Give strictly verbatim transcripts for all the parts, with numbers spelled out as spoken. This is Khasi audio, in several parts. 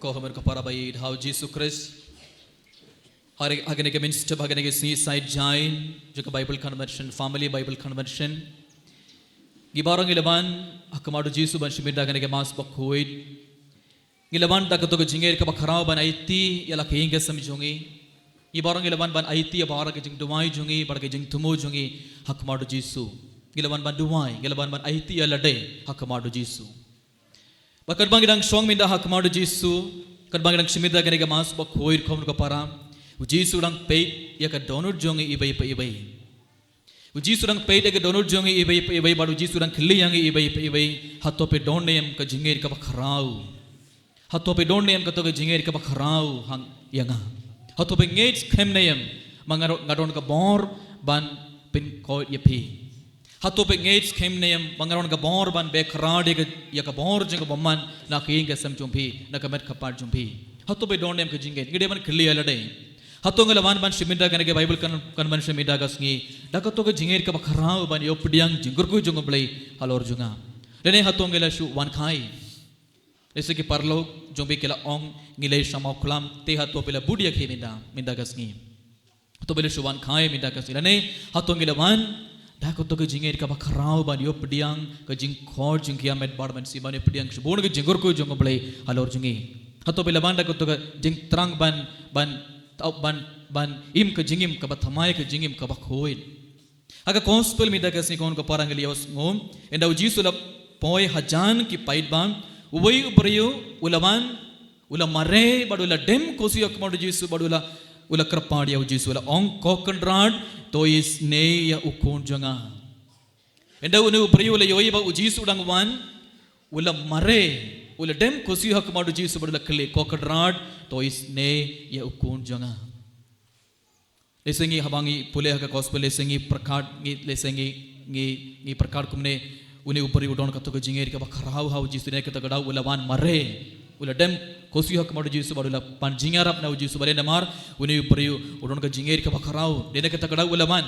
Ko khmat ko para ba ïeit ha u Jisu Khrist. Hare hagane ka mynstep hagane ka sngi side jain jong ka Bible Convention, Family Bible Convention. Ngi baroh ngi la wan ha khmat u Jisu ban shim ïa kane ka Mass bakhuid. Ngi la wan da kato ka jingngeit kaba khraw ban aiti ïa la ka ïing ka sem jong ngi. Ngi baroh ngi la wan ban aiti ïa baroh ka jingduwai jong ngi, baroh ka jingthmu jong ngi ha khmat u Jisu. Ngi la wan ban duwai, ngi la wan ban aiti ïa lade ha khmat u Jisu. Bad katba ngi dang shong mynta ha khmat u Jisu, katba ngi dang shim ïa kane ka Mass bakhuid ko khmat ko para, u Jisu u dang peit ïa ka dohnud jong ngi iwei pa iwei. U Jisu u dang peit ïa ka dohnud jong ngi iwei pa iwei, bad u Jisu u dang kylli ïa ngi iwei pa iwei, hato phi don ne em ka jingngeit kaba khraw? Hato phi don ne em kato ka jingngeit kaba khraw hang ïa nga? Hato phi ngeit skhem ne em ba nga don ka bor ban pynkoit ïa phi? Hato phi ngeit skhem ne em ba nga don ka bor ban beh kyrpad ïa ka, ïa ka bor jong ka bymman na ka ïing ka sem jong phi, na ka met ka phad jong phi? Hato phi don ne em ka jingngeit? Ngi dei ban kylli ïa lade. Hato ngi la wan ban shim ïa kane ka Bible Con-, Convention mynta ka sngi da kato ka jingngeit kaba khraw ban ïoh pdiang jingkyrkhu jong u Blei halor jong nga? Lane hato ngi la shu wan khai? Lehse ki paralok jong phi ki la ong, ngi la shu mawkhlam, te hato phi la bud ïa ki mynta, mynta ka sngi? Hato phi la shu wan khai mynta ka sngi? Lane hato ngi la wan da kato ka jingngeit kaba khraw ban ïoh pdiang ka jingkhot jong ki ïa met baroh mynsiem, ban ïoh pdiang shibun ka jingkyrkhu jong u Blei halor jong ngi? Hato phi la wan da kato ka jingthrang ban, ban, ban, ban im ka jingim kaba thymmai, ka jingim kaba khuid? Ha ka Gospel mynta ka sngi ko khmat ko para ngi la ïohsngew, ynda u Jisu u la poi hajan ki paidbah, uwei u briew u la wan, u la mareh bad u la dem khursiew ha khmat u Jisu bad u la, u la kyrpad ïa u Jisu, u la ong, Ko Kynrad, to isynei ïa u khun jong nga. Ynda une u briew u la ïohi ba u Jisu u dang wan, u la mareh, u la dem khursiew ha khmat u Jisu bad u la kylli, Ko Kynrad, to isynei ïa u khun jong nga. Lehse ngi haba ngi pule ha ka Gospel, lehse ngi pyrkhat, ngi, lehse ngi, ngi, ngi pyrkhat kumne, une u briew u don kato ka jingngeit kaba khraw ha u Jisu, ne kata ka daw u la wan mareh, u la dem khursiew ha khmat u Jisu bad u la pan jingïarap na u Jisu, bad namar une u briew u don ka jingngeit kaba khraw, ne kata ka daw u la wan.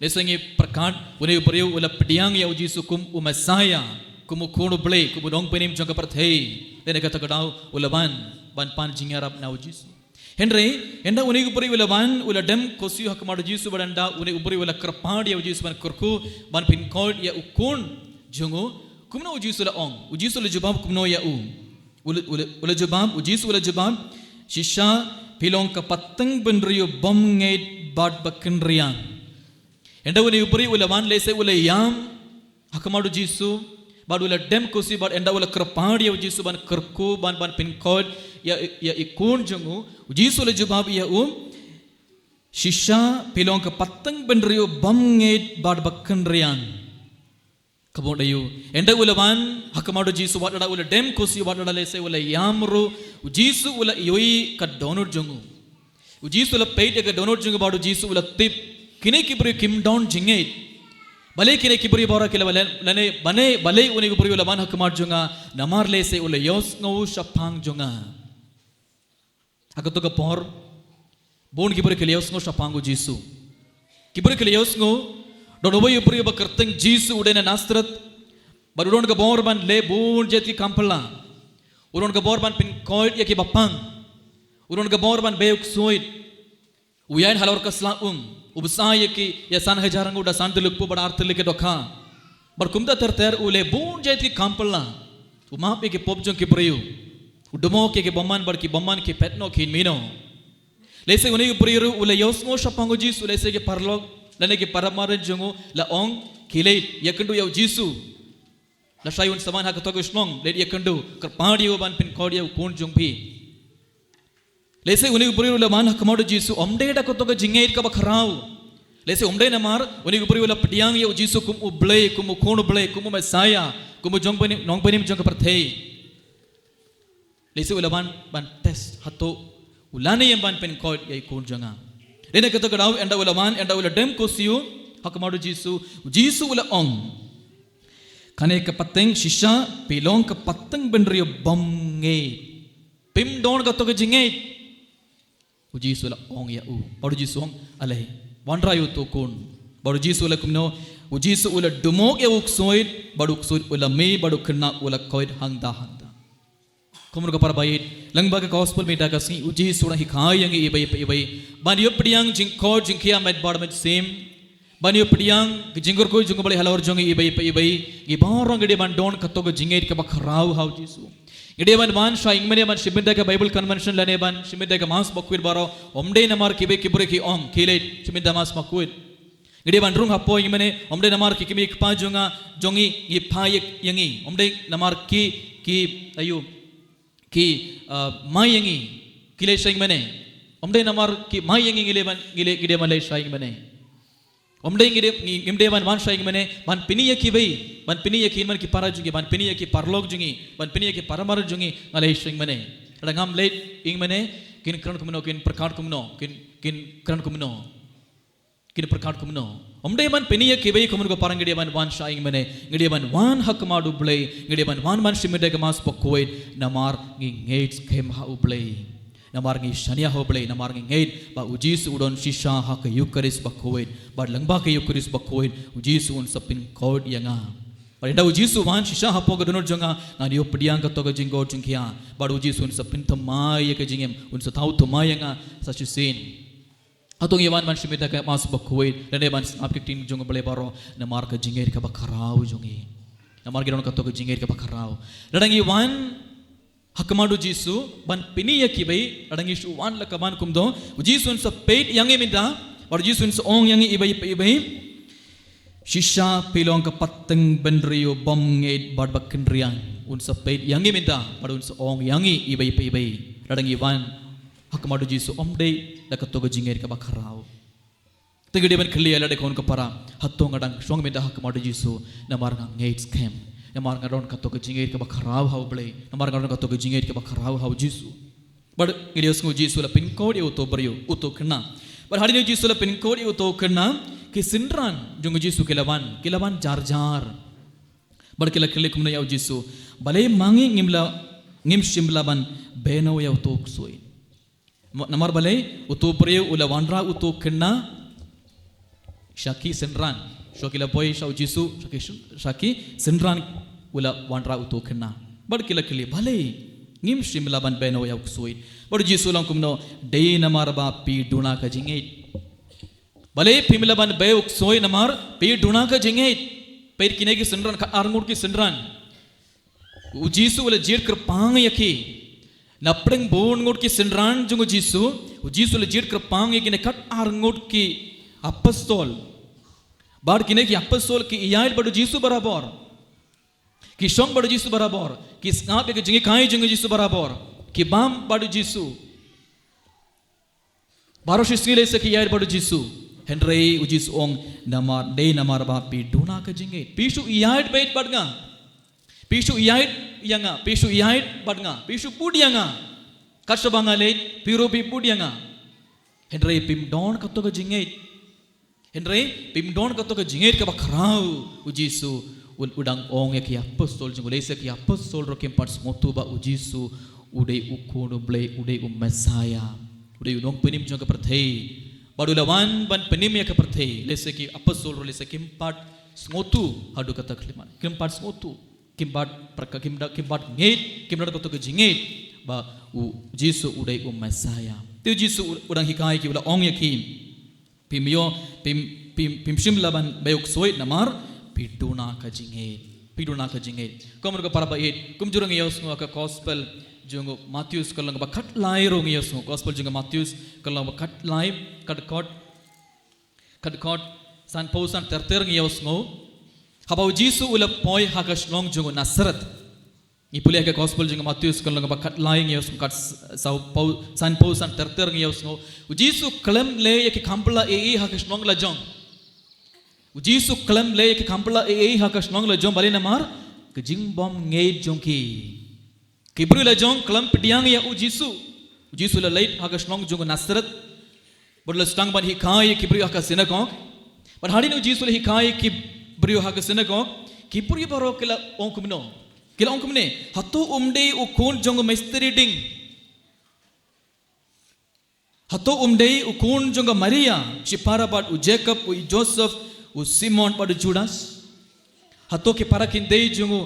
Lehse ngi pyrkhat, une u briew u la pdiang ïa u Jisu kum u Messaïah, kum u Khun u Blei, kum u Nongpynim jong ka pyrthei, ne kata ka daw u la wan ban pan jingïarap na u Jisu. Hynrei ynda une u briew u la wan, u la dem khursiew ha khmat u Jisu bad ynda une u briew u la kyrpad ïa u Jisu ban kyrkhu, ban pynkoit ïa u khun jong u, kumno u Jisu u la ong? U Jisu u la jubab kumno ïa u? U la, u la, u la jubab, u Jisu u la jubab, Shisha phi long ka pateng bynriew bymngeit bad bakynriang. Ynda une u briew u la wan, lehse u la ïam ha khmat u Jisu bad u la dem khursiew bad ynda u la kyrpad ïa u Jisu ban kyrkhu, ban, ban pynkoit ïa, ïa i khun jong u, u Jisu u la jubab ïa u, Shisha phi long ka pateng bynriew bymngeit bad bakynriang. Kaba mut aïu? Ynda u la wan ha khmat u Jisu, wat lada u la dem khursiew, wat lada lehse u la ïam ruh, u Jisu u la ïohi ka dohnud jong u. U Jisu u la peit ïa ka dohnud jong u bad u Jisu u la tip, kine ki briew kim don jingngeit. Balei kine ki briew baroh ki la wan, lane, lane, balei une u briew u la wan ha khmat jong nga? Namar lehse u la ïohsngew shaphang jong nga. Ha kato ka por, bun ki briew ki la ïohsngew shaphang u Jisu. Ki briew ki la ïohsngew, don uwei u briew ba kyrteng Jisu, u dei na Nasareth, bad u don ka bor ban leh bun jait ki kam phylla. U don ka bor ban pynkoit ïa ki bapang. U don ka bor ban beh u ksuid. U ïaid halor ka sla um, u bsa ïa ki, ïa san hajar ngut da san tylli ki kpu bad ar tylli ki dohkha. Bad kumta ter ter u leh bun jait ki kam phylla. U map ïa ki pop jong ki briew. U dmok ïa ki bymman bad ki bymman ki phet noh, kin mih noh. Lehse une u briew ruh u la ïohsngew shaphang u Jisu, lehse ki paralok lane ki para mar jong u la ong, khie leit ïakynduh ïa u Jisu. Lashai un sa wan ha kato ka shnong, leit ïakynduh, kyrpad ïa u ban pynkoit ïa u khun jong phi. Lehse une u briew u la wan ha khmat u Jisu, ym dei da kato ka jingngeit kaba khraw. Lehse ym dei namar une u briew u la pdiang ïa u Jisu kum u Blei, kum u Khun u Blei, kum u Messaïah, kum u jong pynim, Nongpynim jong ka pyrthei. Lehse u la wan ban test hato u lah ne em ban pynkoit ïa i khun jong nga. Lane kata ka daw ynda u la wan, ynda u la dem khursiew ha khmat u Jisu, u Jisu u la ong, kane ka pateng, shisha phi long ka pateng bynriew bymngeit. Phim don kato ka jingngeit. U Jisu u la ong ïa u. Bad u Jisu u ong, ale, wanrah ïa uto u khun. Bad u Jisu u la kumno? U Jisu u la dmok ïa u ksuid, bad u ksuid u la mih, bad u khynnah u la koit hangta hangta. Kumno ka para bait, lang ba ka gospel mynta ka sngi, u Jisu u dang hikai ïa ngi iwei pa iwei ban ïoh pdiang jingkoit jingkhiah met bad met sim. Ban ïoh pdiang ka jingkyrkhu jong u Blei halor jong ngi iwei pa iwei. Ngi baroh ngi dei ban don katto ka jingngeit kaba khraw ha u Jisu. Ngi dei ban wan sha ïing mane ban shim bynta ka Bible convention lane ban shim bynta ka Mass bakhuid baroh, ym dei namar kiwei ki briew ki ong, khie leit shim bynta Mass bakhuid. Ngi dei ban rung hapoh ïing mane, ym dei namar ki kmie ki kpa jong nga, jong ngi, ngi phai ïa ngi. Ym dei namar ki, ki, aïu, ki, uh, mai ïa ngi, ki leit sha ïing mane. Ym dei namar ki mai ïa ngi, ngi dei ban, ngi dei, ngi dei ban leit sha ïing mane. Ym dei ngi dei, ngi, ngim dei ban wan sha ïing mane ban pyni ïa kiwei, ban pyni ïa ki hynmen ki para jong ngi, ban pyni ïa ki paralok jong ngi, ban pyni ïa ki para mar jong ngi, nga leit sha ïing mane. Lada ngam leit ïing mane, kin kren kumno, kin pyrkhat kumno, kin, kin kren kumno. Kin pyrkhat kumno. Ym dei ban pyni ïa kiwei, kumno ka para, ngi dei ban wan sha ïing mane, ngi dei ban wan ha khmat u Blei, ngi dei ban wan ban shim bynta ka Mass bakhuid, namar ngi ngeit skhem ha u Blei. Namar ngi shaniah ha u Blei, namar ngi ngeit ba u Jisu u don shisha ha ka Eucharist bakhuid, bad lyngba ka Eucharist bakhuid, u Jisu un sa pynkhuid ïa nga. Bad ynda u Jisu u wan shisha hapoh ka dohnud jong nga, ngan ïoh pdiang katto ka jingkoit jingkhiah. Bad u Jisu un sa pynthymmai ïa ka jingim, un sa thaw thymmai ïa nga sa shisien. Hato ngi wan ban shim bynta ka Mass bakhuid, lane ban sngap ki ktien jong u Blei baroh, namar ka jingngeit kaba khraw jong ngi. Namar ngi don katto ka jingngeit kaba khraw. Lada ngi wan ha khmat u Jisu ban pyni ïa kiwei, lada ngi shu wan la ka ban kumto, u Jisu un sa peit ïa ngi mynta, bad u Jisu un sa ong ïa ngi iwei pa iwei. Shisha phi long ka pateng bynriew bymngeit bad bakynriah. Un sa peit ïa ngi mynta, bad un sa ong ïa ngi iwei pa iwei. Lada ngi wan ha khmat u Jisu, ym dei da katto ka jingngeit kaba khraw. Te ngi dei ban kylli ïa lade khun ka para, hato nga dang shong mynta ha khmat u Jisu namar nga ngeit skhem, namar nga don katto ka jingngeit kaba khraw ha u Blei, namar nga don katto ka jingngeit kaba khraw ha u Jisu. Bad ngi dei sngew u Jisu la pynkhuid ïa uto u briew, uto u khynnah. Bad hadien u Jisu la pynkhuid ïa uto u khynnah, ki synran jong u Jisu ki la wan, ki la wan jar jar. Bad ki la kylli kumne ïa u Jisu, balei ma ngi ngim la, ngim shym la ban beiñew ïa uto u ksuid. Namar balei, uto u briew u la wanrah uto u khynnah sha ki synran. Shuwa ki la poi sha u Jisu, sha ki, sha ki synran u la wanrah uto u khynnah. Bad ki la kylli, balei ngim shym la ban beiñew ïa u ksuid. Bad u Jisu u ong kumno, dei namar ba phi duna ka jingngeit. Balei phim lah ban beiñew u ksuid namar phi duna ka jingngeit. Peit kine ki synran, kat ar ngut ki synran. U Jisu u la jied kyrpang ïa ki. Na pdeng bun ngut ki synran jong u Jisu, u Jisu u la jied kyrpang ïa kine kat ar ngut ki apostol. Bad kine ki apostol ki ïaid bad u Jisu barabor. Ki shong bad u Jisu barabor. Ki sngap ïa ka jinghikai jong u Jisu barabor. Ki bam bad u Jisu. Baroh shi sngi lehse ki ïaid bad u Jisu. Hynrei u Jisu u ong namar, dei namar ba phi duna ka jingngeit. Phi shu ïaid beit bad nga. Phi shu ïaid ïa nga. Phi shu ïaid bad nga. Phi shu bud ïa nga. Kat shaba nga leit, phi ruh phi bud ïa nga. Hynrei phim don kato ka jingngeit. Hynrei phim don kato ka jingngeit kaba khraw. U Jisu u, u dang ong ïa ki apostol jong u, lehse ki apostol ruh kim pat sngewthuh ba u Jisu u dei u Khun u Blei, u dei u Messaïah, u dei u Nongpynim jong ka pyrthei. Bad u la wan ban pynim ïa ka pyrthei. Lehse ki apostol ruh lehse kim pat sngewthuh haduh katta ka khyllipmat. Kim pat sngewthuh. Kim pat pyrkhat, kim da, kim pat ngeit, kim don kato ka jingngeit ba u Jisu u dei u Messaïah. Te u Jisu u, u dang hikai ki, u la ong ïa ki. Phim ïoh, phim, phim, phim shym lah ban beiñew u ksuid namar phi duna ka jingngeit. Phi duna ka jingngeit. Kumno ka para baieit, kumjuh ruh ngi ïohsngew ha ka gospel jong u Mathaios ka lynnong ba khatlai ruh ngi ïohsngew. Gospel jong u Mathaios ka lynnong ba khatlai, ka dkhot, ka dkhot sanphew san ter ter ngi ïohsngew. Haba u Jisu u la poi ha ka shnong jong u Nasareth. Ngi pule ha ka gospel jong u Mathaios ka lynnong ba khatlai ngi ïohsngew kat s-, saw phew, sanphew san ter ter ngi ïohsngew. U Jisu u khlem leh ïa ki kham pla ei ei ha ka shnong la jong. U Jisu u khlem leh ïa ki kham pla ei ei ha ka shnong la jong, balei namar ka jingbymngeit jong ki. Ki briew la jong khlem pdiang ïa u Jisu. U Jisu u la leit ha ka shnong jong u Nasareth. Bad u la sdang ban hikai ïa ki briew ha ka synagog. Bad hadien u Jisu u la hikai ïa ki briew ha ka synagog, ki briew baroh ki la ong kumno. Ki la ong kumne, hato um dei u khun jong u mistri ding? Hato um dei u khun jong ka Maria, shipara bad u Jakob, u Joseph, u Simon bad u Judas? Hato ki para kynthei jong u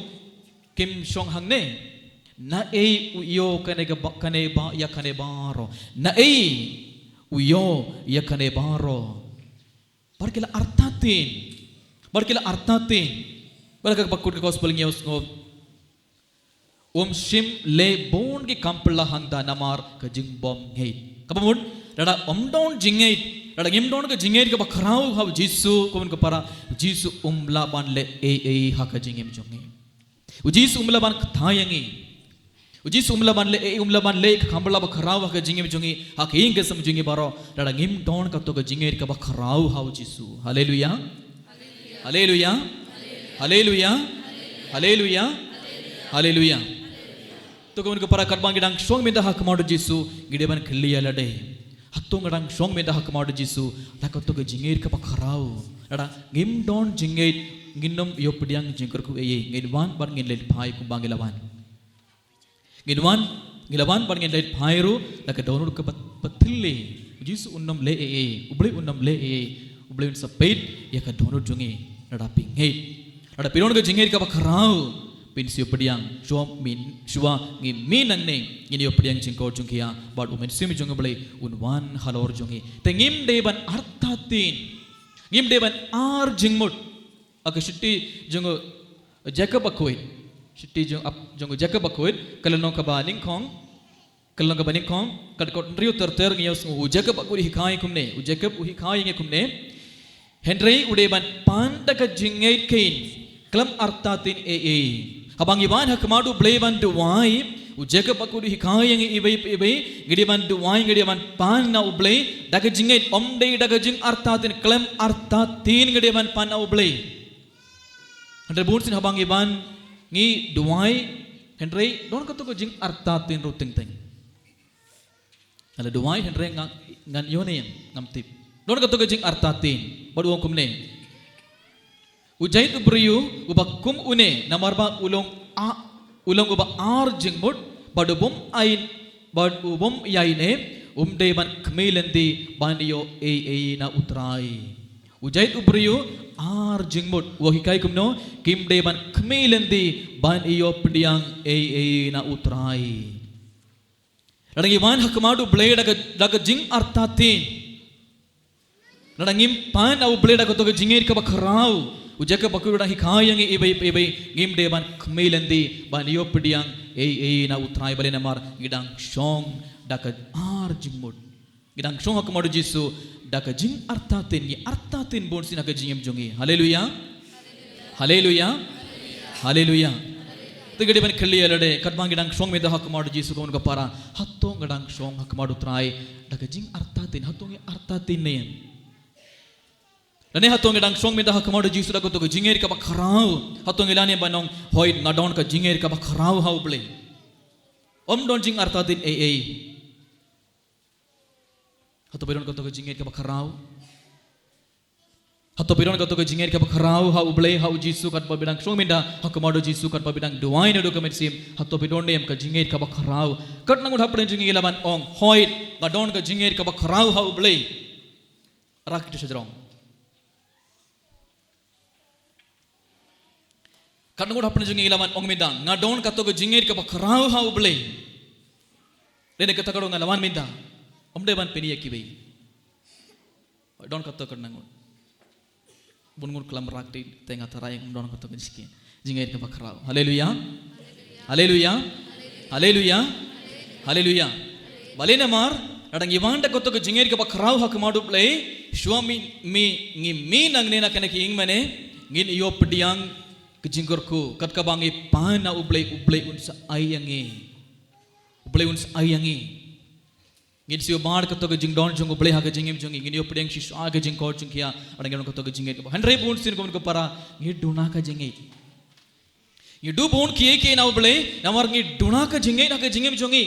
kim shong hangne? Naei u ïoh kane ka ba-, kane ba, ïa kane baroh. Naei u ïoh ïa kane baroh. Bad ki la artatien. Bad ki la artatien. Bad ka bakut ka gospel ngi ïohsngew. Um shym leh bun ki kam phylla hangta namar ka jingbymngeit. Kaba mut, lada ym don jingngeit, lada ngim don ka jingngeit kaba khraw ha u Jisu, kumno ka para, u Jisu um lah ban leh ei ei ha ka jingim jong ngi. U Jisu um lah ban kthah ïa ngi. U Jisu um lah ban leh, eh, um lah ban leh ka kam ba la ba khraw ha ka jingim jong ngi, ha ka ïing ka sem jong ngi baroh, lada ngim don kato ka jingngeit kaba khraw ha u Jisu. Haleluya. Haleluya. Haleluya. Haleluya. Haleluya. To kumno ka para, katba ngi dang shong mynta ha khmat u Jisu, ngi dei ban kylli ïa lade. Hato nga dang shong mynta ha khmat u Jisu da kato ka jingngeit kaba khraw? Lada ngim don jingngeit, ngin ym ïoh pdiang jingkyrkhu ei ei, ngin wan bad ngin leit phai kumba ngi la wan. Ngin wan, ngi la wan bad ngin leit phai ruh da ka dohnud kaba, ba thylli. U Jisu un ym leh ei ei, U Blei un ym leh ei ei, U Blei un sa peit ïa ka dohnud jong ngi lada phi ngeit. Lada phi don ka jingngeit kaba khraw, phin sa ïoh pdiang, shuwa ngin, shuwa ngin mih nangne, ngin ïoh pdiang jingkoit jong ki ïa, bad U Mynsiem jong U Blei un wan halor jong ngi. Te ngim dei ban artatien. Ngim dei ban ar jingmut. Ha ka shithi jong u Jakob bakhuid. Shithi jong ap-, jong u Jakob bakhuid, ka lynnong kaba nyngkong. Ka lynnong kaba nyngkong, ka dkhot hynriew ter ter ngi ïohsngew u Jakob bakhuid u hikai kumne, u Jakob u hikai ïa ngi kumne. Hynrei u dei ban pan da ka jingngeit kein, khlem artatien ei ei. Haba ngi wan ha khmat u Blei ban duwai, u Jakob bakhuid u hikai ïa ngi iwei pa iwei, ngi dei ban duwai, ngi dei ban pan na u Blei da ka jingngeit, ym dei da ka jingartatien, khlem artatien ngi dei ban pan na u Blei. Hynrei bunsien haba ngi wan ngi duwai, hynrei don kato ka jingartatien ruh teng teng. Nga la duwai hynrei nga, ngan ïoh ne em, ngam tip. Don kato ka jingartatien, bad u ong kumne. U jait u briew uba kum une, namar ba u long a, u long uba ar jingmut, bad u bym ai, bad u bym ïai ne, um dei ban khmih lynti ban ïoh ei ei na u Trai. U jait u briew ar jingmut, u hikai kumno, kim dei ban khmih lynti ban ïoh pdiang ei ei na u Trai. Lada ngi wan ha khmat u Blei da ka, da ka jingartatien. Lada ngim pan na u Blei da kato ka jingngeit kaba khraw. U Jakob bakhuid u dang hikai ïa ngi iwei pa iwei, ngim dei ban khmih lynti ban ïoh pdiang ei ei na u Trai, balei namar ngi dang shong da ka ar jingmut. Ngi dang shong ha khmat u Jisu da ka jingartatien, ngi artatien bunsien ha ka jingim jong ngi. Haleluya. Haleluya. Haleluya. Te ngi dei ban kylli ïa lade, katba ngi dang shong mynta ha khmat u Jisu, kumno ka para, hato ngi dang shong ha khmat u Trai da ka jingartatien, hato ngi artatien ne em? Lane hato ngi dang shong mynta ha khmat u Jisu da kato ka jingngeit kaba khraw, hato ngi lah ne em ban ong, hooid nga don ka jingngeit kaba khraw ha u Blei. Ym don jingartatien ei ei. Hato phi don kato ka jingngeit kaba khraw? Hato phi don kato ka jingngeit kaba khraw ha u Blei, ha u Jisu, katba phi dang shong mynta ha khmat u Jisu, katba phi dang duwai naduh ka mynsiem, hato phi don ne em ka jingngeit kaba khraw? Katno ngut hapdeng jong ngi la ban ong, hooid, nga don ka jingngeit kaba khraw ha u Blei. Rak tu sejrong. Katno ngut hapdeng jong ngi la ban ong mynta, nga don kato ka jingngeit kaba khraw ha u Blei. Lane kata ka dei nga la wan mynta. Ym dei ban pyni ïa kiwei. Don kato katno ngut. Bun ngut khlem rak te, te nga tharai ym don kato ka jingngeit, jingngeit kaba khraw. Haleluya. Haleluya. Haleluya. Haleluya. Balei namar, lada ngi wan da kato ka jingngeit kaba khraw ha khmat u Blei, shuwa ngin, ngin, ngin mih nangne na kane ka ïing mane, ngin ïoh pdiang ka jingkyrkhu, kat kaba ngi pan na u Blei, u Blei un sa ai ïa ngi. U Blei un sa ai ïa ngi. Ngin sa ïoh bad kato ka jingdon jong u Blei ha ka jingim jong ngi, ngin ïoh pdiang shisha ka jingkoit jong ki ïa, lada ngi don kato ka jingngeit kaba. Hynrei bunsien kumno ka para, ngi duna ka jingngeit. Ngi duh bun kiei kiei na u Blei, namar ngi duna ka jingngeit ha ka jingim jong ngi.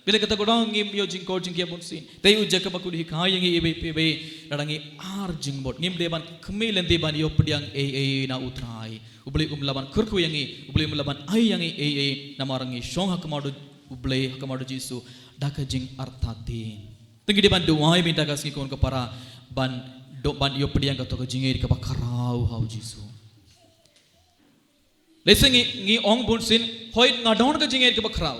Balei kata ka dei, ngim ïoh jingkoit jong ki ïa bunsien. Te u Jakob bakhuid u hikai ïa ngi iwei pa iwei, lada ngi ar jingmut, ngim dei ban khmih lynti ban ïoh pdiang ei ei na u Trai. U Blei um lah ban kyrkhu ïa ngi, u Blei um lah ban ai ïa ngi ei ei, namar ngi shong ha khmat u Blei, ha khmat u Jisu da ka jingartatien. Te ngi dei ban duwai mynta ka sngi kumno ka para, ban do, ban ïoh pdiang kato ka jingngeit kaba khraw ha u Jisu. Lehse ngi, ngi ong bun sien, hooid nga don ka jingngeit kaba khraw.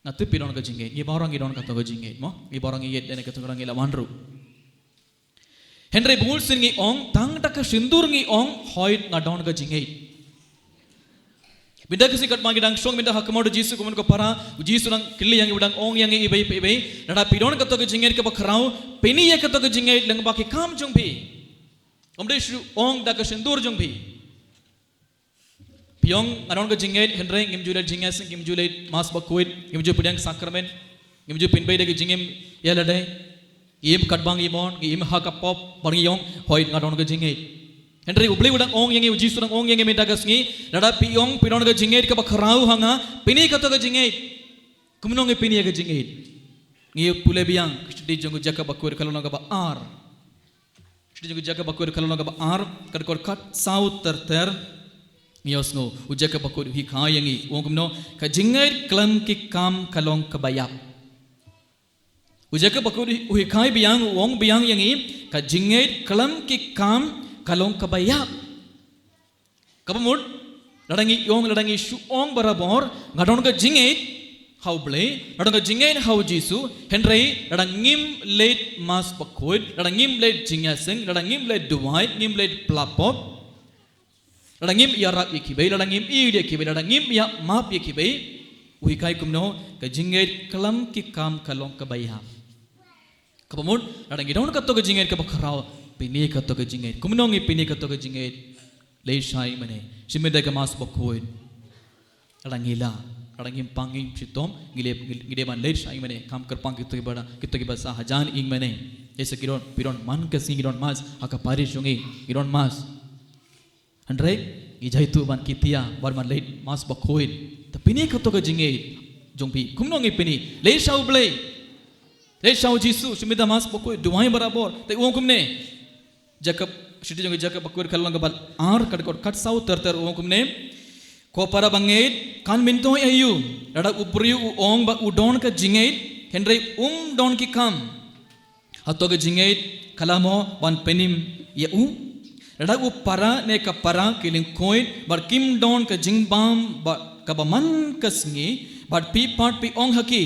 Nga tip phi don ka jingngeit, ngi baroh ngi don kato ka jingngeit mo, ngi baroh ngi ïeit lane kato ka ngi la wan ruh. Hynrei bun sien ngi ong, tang da ka shyntur ngi ong, hooid nga don ka jingngeit. Mynta ka sngi katba ngi dang shong mynta ha khmat u Jisu kumno ka para, u Jisu dang kylli ïa ngi, u dang ong ïa ngi iwei pa iwei, lada phi don kato ka jingngeit kaba khraw, pyni ïa kato ka jingngeit lyngba ki kam jong phi. Ym dei shu ong da ka shyntur jong phi. Phi ong nga don ka jingngeit hynrei ngim ju leit jingïaseng, ngim ju leit Mass Bakhuid, ngim ju pdiang sakramen, ngim ju pynbeit da ka jingim ïa lade. Im katba ngi mon, ngi im ha ka pop, bad ngi ong, hooid nga don ka jingngeit. Hynrei U Blei u dang ong ïa ngi, u Jisu dang ong ïa ngi mynta ka sngi, lada phi ong phi don ka jingngeit kaba khraw ha nga, pyni kato ka jingngeit. Kumno ngi pyni ïa ka jingngeit? Ngi pule biang ka shithi jong u Jakob Bakhuid ka lynnong kaba ar. Shithi jong u Jakob Bakhuid ka lynnong kaba ar, ka dkhot khatsaw ter ter. Ngi ïohsngew, u Jakob Bakhuid u hikai ïa ngi, u ong kumno, ka jingngeit khlem ki kam ka long kaba ïap. U Jakob Bakhuid u hikai biang, u ong biang ïa ngi, ka jingngeit khlem ki kam ka long kaba ïap. Kaba mut, lada ngi ong, lada ngi shu ong barabor, nga don ka jingngeit ha U Blei, nga don ka jingngeit ha u Jisu, hynrei lada ngim leit Mass Bakhuid, lada ngim leit jingïaseng, lada ngim leit duwai, ngim leit pla pop, lada ngim ïarap ïa kiwei, lada ngim ïeit ïa kiwei, lada ngim ïa map ïa kiwei, u hikai kumno, ka jingngeit khlem ki kam ka long kaba ïap. Kaba mut, lada ngi don kato ka jingngeit kaba khraw, pyni kato ka jingngeit. Kumno ngi pyni kato ka jingngeit? Leit shai mane. Shim ïa ka Mass Bakhuid. Lada ngi la, lada ngim pang ngim shitom, ngi leit, ngi leit ban leit shai mane. Kam kyrpang kito kiba, kito kiba sah hajan ïing mane. Ïa sa ki don, phi don man ka sngi ngi don Mass, ha ka parish jong ngi, ngi don Mass. Hynrei, ngi jaitu ban kitia, ban ban leit Mass Bakhuid. Te pyni kato ka jingngeit jong phi. Kumno ngi pyni? Leit sha U Blei. Leit sha u Jisu, shim ïa ka Mass Bakhuid, duwai barabor. Te u ong kumne. Jakob, shithi jong u Jakob Bakhuid ka lynnong kaba ar, ka dkhot khatsaw ter ter u ong kumne. Ko para bangeit, kan myntoi aïu, lada u briew u ong ba u don ka jingngeit, hynrei um don ki kam. Hato ka jingngeit ka lah mo ban pynim ïa u? Lada u para ne ka para ki lyngkhuid bad kim don ka jingbam ba kaba man ka sngi, bad phi pat phi ong ha ki,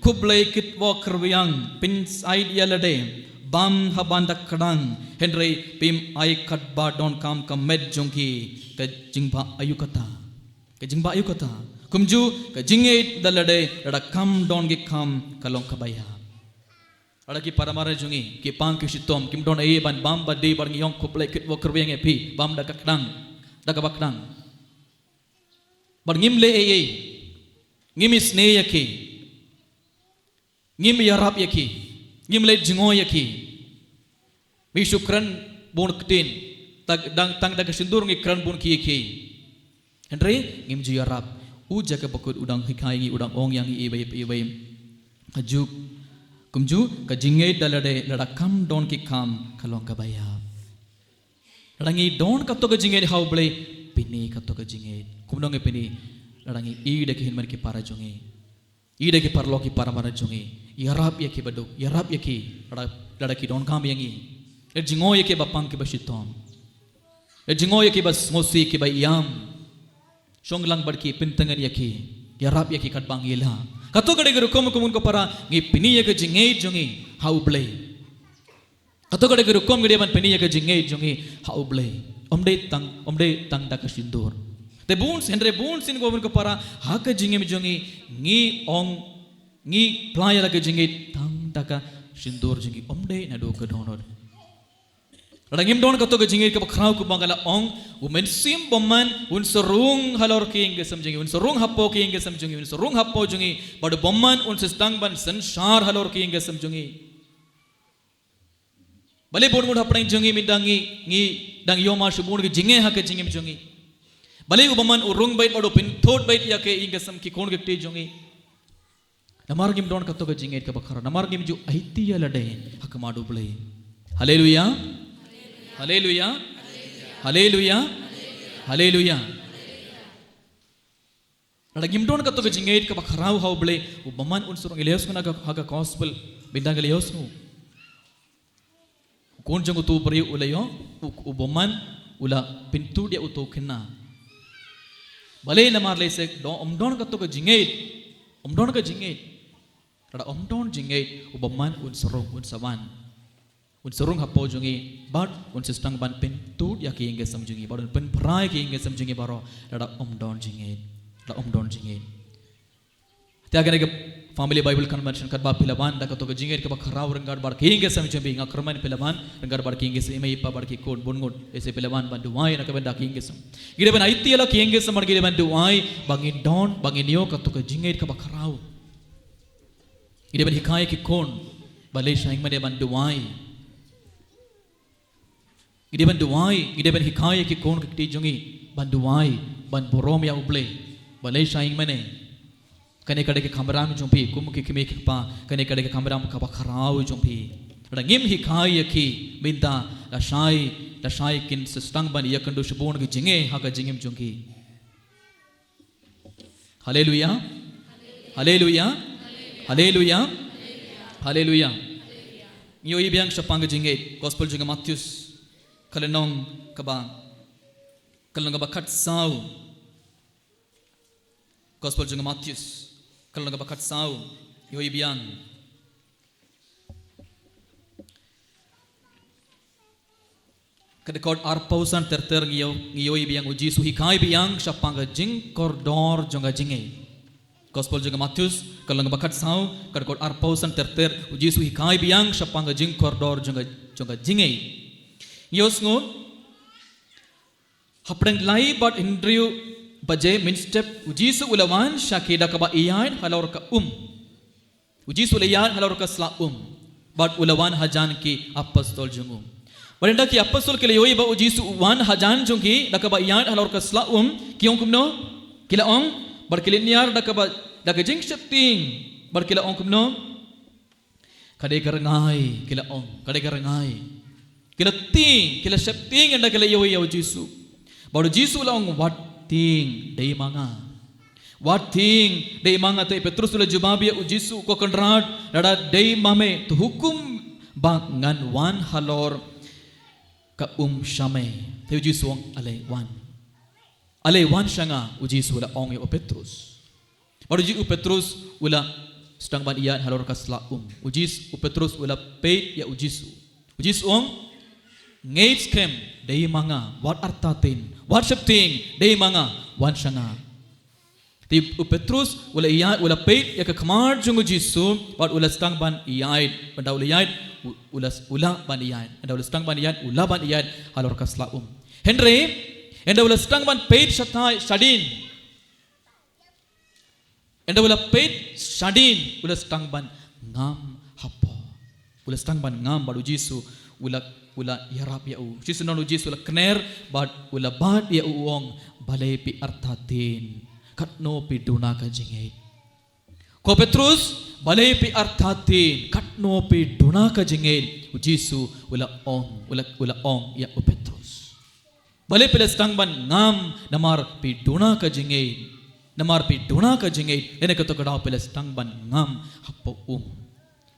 khublei kitwa kyrwiang, pynsaid ïa lade, bam ha ban da kdang, hynrei phim ai katba donkam ka met jong ki, ka jingbha aïu kata? Ka jingbha aïu kata? Kumjuh ka jingngeit da lade, lada kam don ki kam ka long kaba ïap. Lada ki para marwei jong ngi, ki pang ki shitom, kim don ei ban bam ba dei bad ngi ong khublei kitwa kyrwiang ïa phi, bam da ka kdang, da kaba kdang. Bad ngim leh ei ei, ngim isynei ïa ki, ngim ïarap ïa ki, ngim leit jngoh ïa ki. Ngi shu kren bun ktien, tang, tang, tang da ka shyntur ngi kren bun kiei kiei. Hynrei, ngim ju ïarap. U Jakob Bakhuid u dang hikai ïa ngi, u dang ong ïa ngi iwei pa iwei. Kajuh, kumjuh, ka jingngeit da lade, lada kam don ki kam, ka long kaba ïap. Lada ngi don kato ka jingngeit ha U Blei, pyni kato ka jingngeit. Kumno ngi pyni, lada ngi ïeit ïa ki hynmen ki para jong ngi. Ïeit ïa ki paralok ki para marwei jong ngi. Ïarap ïa ki baduk, ïarap ïa ki, lada, lada ki donkam ïa ngi. Leit jngoh ïa ki ba pang ki ba shitom. Leit jngoh ïa ki ba sngewsih ki ba ïam. Shong lang bad ki, pyntngen ïa ki. Ïarap ïa ki katba ngi lah. Kato ka dei ka rukom kumno ko para, ngi pyni ïa ka jingngeit jong ngi ha U Blei. Kato ka dei ka rukom ngi dei ban pyni ïa ka jingngeit jong ngi ha U Blei. Ym dei tang, ym dei tang da ka shyntur. Te bun sien, hynrei bun sien ko para, ha ka jingim jong ngi, ngi ong, ngi pla ïa la ka jingngeit tang da ka shyntur jong ngi, ym dei naduh ka dohnud. Lada ngim don kato ka jingngeit kaba khraw kumba nga la ong, u Mynsiem Bymman un sa rung halor ki ïing ki sem jong ngi, un sa rung hapoh ki ïing ki sem jong ngi, un sa rung hapoh jong ngi, bad u Bymman un sa sdang ban synshar halor ki ïing ki sem jong ngi. Balei bun ngut hapdeng jong ngi mynta ngi, ngi dang ïoh mar shu bun ki jingeh ha ka jingim jong ngi. Balei u Bymman u rung beit bad u pynthut beit ïa ki ïing ki sem ki khun ki kti jong ngi. Namar ngim don kato ka jingngeit kaba khraw. Namar ngim ju aiti ïa lade ha khmat U Blei. Haleluya. Haleluya. Haleluya. Haleluya. Lada ngim don kato ka jingngeit kaba khraw ha U Blei, u Bymman un sa rung, ngi la ïohsngew na ka, ha ka gospel, bynta ngi la ïohsngew. U khun jong utu u briew u la ïoh, u, u Bymman, u la pyntud ïa uto u khynnah. Balei? Namar lehse ym don kato ka jingngeit. Ym don ka jingngeit. Lada ym don jingngeit, u bymman un sa rung, un sa wan. Un sa rung hapoh jong ngi, bad un sa sdang ban pyntud ïa ki ïing ki sem jong ngi, bad un pynphra ïa ki ïing ki sem jong ngi baroh, lada ym don jingngeit. Lada ym don jingngeit. Te ha kane ka Family Bible Convention katba phi la wan da kato ka jingngeit kaba khraw ryngkat bad ki ïing ki sem jong phi, nga kyrmen phi la wan ryngkat bad ki ïing ki sem, i mei i pa bad ki khun bun ngut, lehse phi la wan ban duwai na ka bynta ki ïing ki sem. Ngi dei ban aiti ïa la ki ïing ki sem bad ngi dei ban duwai ba ngin don, ba ngin ïoh kato ka jingngeit kaba khraw. Ngi dei ban hikai ïa ki khun balei sha ïing mane ban duwai. Ngi dei ban duwai, ngi dei ban hikai ïa ki khun ki kti jong ngi ban duwai, ban burom ïa U Blei. Balei sha ïing mane. Kane ka dei ka kamram jong phi, kum ki kmie ki kpa, kane ka dei ka kamram kaba khraw jong phi. Lada ngim hikai ïa ki, mynta lashai, lashai kin sa sdang ban ïakynduh shibun ki jingeh ha ka jingim jong ki. Haleluya. Haleluya. Haleluya. Haleluya. Ngi ïohi biang shaphang ka jingngeit, Gospel jong u Mathaios, ka lynnong kaba, ka lynnong kaba khatsaw. Gospel jong u Mathaios, ka lynnong kaba khatsaw. Ngi ïohi biang. Ka dkhot arphew san ter ter ngi ïoh, ngi ïohi biang u Jisu hikai biang shaphang ka jingkordor jong ka jingngeit. Gospel jong u Mathaios, ka lynnong kaba khatsaw, ka dkhot arphew san ter ter, u Jisu hikai biang shaphang ka jingkordor jong ka, jong ka jingngeit. Ngi ïohsngew, hapdeng lai bad hynriew baje mynstep, u Jisu u la wan sha ki da kaba ïaid halor ka um. U Jisu u la ïaid halor ka sla um. Bad u la wan hajan ki apostol jong u. Bad ynda ki apostol ki la ïohi ba u Jisu u wan hajan jong ki da kaba ïaid halor ka sla um, ki ong kumno? Ki la ong, bad ki la niar da kaba, da ka jingsheptieng. Bad ki la ong kumno? Ka dei ka rngai, ki la ong, ka dei ka rngai. Ki la tieng, ki la sheptieng ynda ki la ïohi ïa u Jisu. Bad u Jisu u la ong, wat tieng, dei ma nga. Wat tieng, dei ma nga. Te u Petrus u la jubab ïa u Jisu, ko Kynrad, lada dei ma me, to hukum ba ngan wan halor ka um sha me. Te u Jisu u ong, ale wan. Ale wan sha nga, u Jisu u la ong ïa u Petrus. Bad u Ji-, u Petrus u la sdang ban ïaid halor ka sla um. U Jis-, u Petrus u la peit ïa u Jisu. U Jisu u ong, ngeit skhem, dei ma nga, wat artatien, wat sheptieng, dei ma nga, wan sha nga. Te u Petrus u la ïaid, u la peit ïa ka khmat jong u Jisu, bad u la sdang ban ïaid, ynda u la ïaid, u, u la, u lah ban ïaid, ynda u la sdang ban ïaid, u lah ban ïaid halor ka sla um. Hynrei ynda u la sdang ban peit shatai, shadien. Ynda u la peit shadien, u la sdang ban ngam hapoh. U la sdang ban ngam bad u Jisu u la, u la ïarap ïa u. Shisien u Jisu u la kner bad u la bat ïa u, u ong, balei phi artatien? Katno phi duna ka jingngeit? Ko Petrus, balei phi artatien? Katno phi duna ka jingngeit? U Jisu u la ong, u la, u la ong ïa u Petrus. Balei phi la sdang ban ngam? Namar phi duna ka jingngeit. Namar phi duna ka jingngeit. Ïa kane kato ka daw phi la sdang ban ngam hapoh um.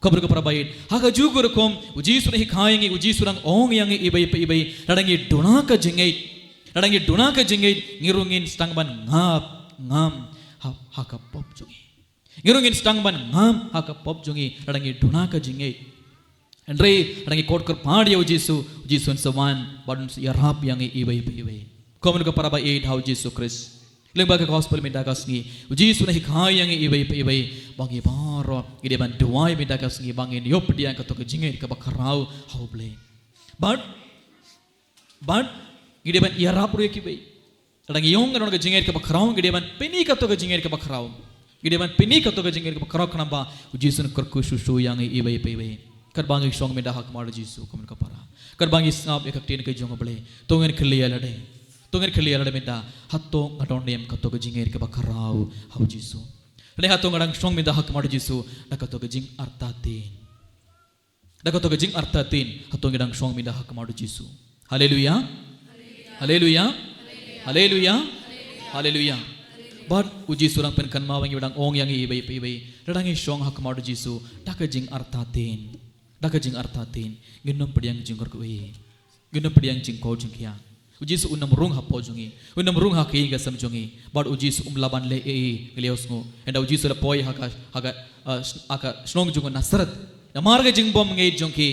Khubor ka para baieit. Ha kajuh ka rukom, u Jisu u dang hikai ïa ngi, u Jisu u dang ong ïa ngi iwei pa iwei. Lada ngi duna ka jingngeit. Lada ngi duna ka jingngeit, ngi ruh ngin sdang ban ngap, ngam, ha, ha ka pop jong ngi. Ngi ruh ngin sdang ban ngam ha ka pop jong ngi, lada ngi duna ka jingngeit. Hynrei lada ngi khot kyrpad ïa u Jisu, u Jisu un sa wan, bad un sa ïarap ïa ngi iwei pa iwei. Khubor ka para baieit ha u Jisu Khrist. Lyngba ka gospel mynta ka sngi, u Jisu u dang hikai ïa ngi iwei pa iwei, ba ngi baroh ngi dei ban duwai mynta ka sngi, ba ngin ïoh pdiang kato ka jingngeit kaba khraw ha u Blei. Bad, bad ngi dei ban ïarap ruh ïa kiwei. Lada ngi ong ngi don ka jingngeit kaba khraw, ngi dei ban pyni kato ka jingngeit kaba khraw. Ngi dei ban pyni kato ka jingngeit kaba khraw, khnang ba u Jisu un kyrkhu shuh shuh ïa ngi iwei pa iwei. Katba ngi shong mynta ha khmat u Jisu, khubor ka para. Katba ngi sngap ïa ka ktien ka jong u Blei, to ngin kylli ïa lade. To ngin kylli ïa lade mynta, hato nga don ne em kato ka jingngeit kaba khraw ha u Jisu? Lane hato nga dang shong mynta ha khmat u Jisu da kato ka jingartatien? Da kato ka jingartatien, hato ngi dang shong mynta ha khmat u Jisu? Haleluya. Haleluya. Haleluya. Haleluya. Bad u Jisu u dang pynkynmaw ïa ngi, u dang ong ïa ngi iwei pa iwei. Lada ngi shong ha khmat u Jisu da ka jingartatien, da ka jingartatien, ngin ym pdiang jingkyrkhu, ngin ym pdiang jingkoit jingkhiah. U Jisu un ym rung hapoh jong ngi, un ym rung ha ka ïing ka sem jong ngi. Bad u Jisu um lah ban leh ei ei, ngi la ïohsngew. Hynda u Jisu u la poi ha ka, ha ka, uh, ha ka shnong jong u Nasareth, namar ka jingbymngeit jong ki,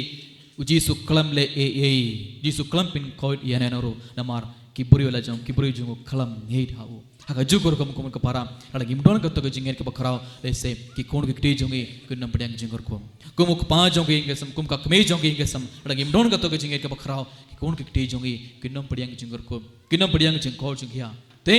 u Jisu khlem leh ei ei. U Jisu khlem pynkhuid ïa ngi ruh, namar ki briew la jong, ki briew jong u khlem ngeit ha u. Ha kajuh ka rukom, kum ka para, lada ngim don kato ka jingngeit kaba khraw, lehse ki khun ki kti jong ngi kin ym pdiang jingkyrkhu. Kum u kpa jong ka ïing ka sem, kum ka kmie jong ka ïing ka sem, lada ngim don kato ka jingngeit kaba khraw, ki khun ki kti jong ngi kin ym pdiang jingkyrkhu, kin ym pdiang jingkol jingkhiah. Te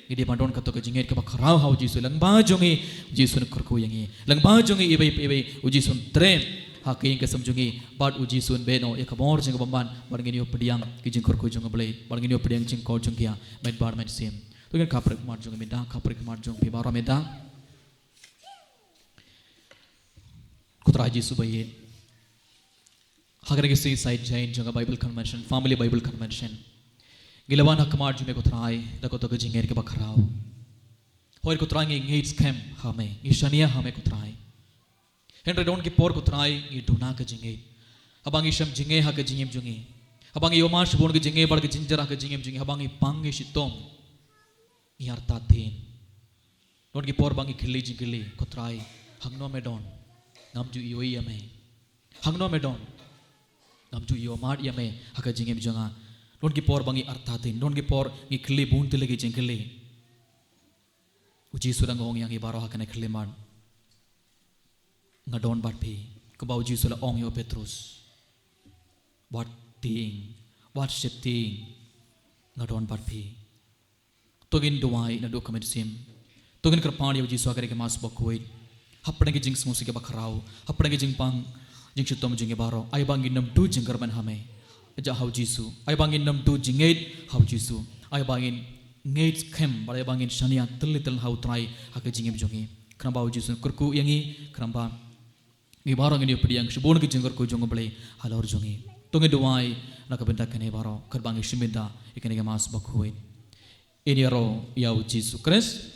ngi dei ban don kato ka jingngeit kaba khraw ha u Jisu. Lyngba jong ngi u Jisu un kyrkhu ïa ngi. Lyngba jong ngi iwei pa iwei u Jisu un trei ha ka ïing ka sem jong ngi. Bad u Jisu un beh noh ïa ka bor jong ka bymman, bad ngin ïoh pdiang ki jingkyrkhu jong u Blei, bad ngin ïoh pdiang jingkol jingkhiah mynba mynsiem. To ngin khapkhreh khmat jong ngi mynta, khapkhreh khmat jong phi baroh mynta. Ko Trai Jisu ba ïeit, ha kane ka sngi Saitjaiñ jong ka Bible Convention, Family Bible Convention, ngi la wan ha khmat jong me ko Trai da kato ka jingngeit kaba khraw. Hooid ko Trai, ngi ngeit skhem ha me, ngi shaniah ha me ko Trai. Hynrei don ki por ko Trai ngi duna ka jingngeit. Haba ngi shem jingeh ha ka jingim jong ngi, haba ngi ïohmad shibun ka jingeh bad ka jingjynjar ha ka jingim jong ngi, haba ngi pang ngi shitom, ngi artatien. Don ki por ba ngi khylli jingkhylli, ko Trai, hangno me don? Ngam ju ïohi ïa me. Hangno me don? Ngam ju ïohmad ïa me ha ka jingim jong nga. Don ki por ba ngi artatien, don ki por ngi khylli bun tylli ki jingkhylli. U Jisu u dang ong ïa ngi baroh ha kane ka khyllipmat, nga don bad phi. Kumba u Jisu u la ong ïa u Petrus, wat tieng, wat sheptieng, nga don bad phi. To ngin duwai naduh ka mynsiem. To ngin kyrpad ïa u Jisu ha kane ka Mass bakhuid, hapdeng ka jingsngewsih kaba khraw, hapdeng ka jingpang jingshitom jong ngi baroh, ai ba ngin ym duh jingkyrmen ha me, ïa ha u Jisu. Ai ba ngin ym duh jingngeit ha u Jisu. Ai ba ngin ngeit skhem, bad ai ba ngin shaniah tylli tylli ha u Trai ha ka jingim jong ngi, khnang ba u Jisu un kyrkhu ïa ngi, khnang ba ngi baroh ngin ïoh pdiang shibun ki jingkyrkhu jong u Blei halor jong ngi. To ngin duwai na ka bynta kane baroh, katba ngi shim bynta ïa kane ka Mass bakhuid. Ngin ïaroh ïa u Jisu Khrist.